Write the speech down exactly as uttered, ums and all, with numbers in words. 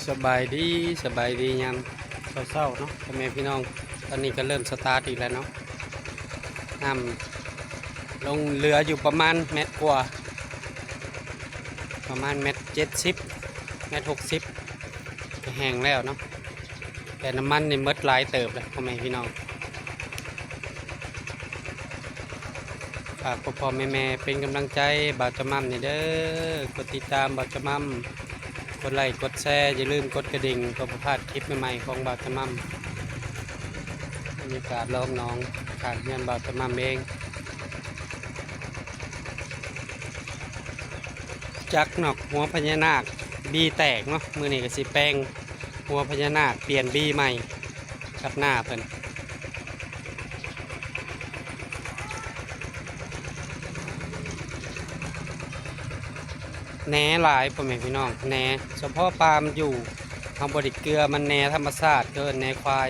สบายดี สบายดียามเช้าๆเนาะ พ่อแม่พี่น้อง ตอนนี้ก็เริ่มสตาร์ทอีกแล้วเนาะ น้ำลงเหลืออยู่ประมาณเมตรกว่า ประมาณเมตรเจ็ดสิบ เมตรหกสิบ ก็แห้งแล้วเนาะ แต่น้ำมันนี่หมดหลายเติบแล้ว พ่อแม่พี่น้อง ฝากพ่อๆแม่ๆเป็นกำลังใจบ่าวจาม่ำนี่เด้อ กดติดตามบ่าวจาม่ำ กดไลค์กดแชร์ อย่าลืมกดกระดิ่ง เพื่อบ่พลาดคลิปใหม่ๆของบ่าวจาม่ำ บรรยากาศรอบหนอง ข้างเฮือนบ่าวจาม่ำเอง จักเนาะ หัวพญานาค บีแตกเนาะ มื้อนี้ก็สิแปลงหัวพญานาค เปลี่ยนบีใหม่ กับหน้าเพิ่น แหนหลาย พ่อแม่พี่น้อง แหน เฉพาะปาล์มอยู่ เฮาบ่ได้เกลือมัน แหนธรรมชาติ เอิ้นแหนควาย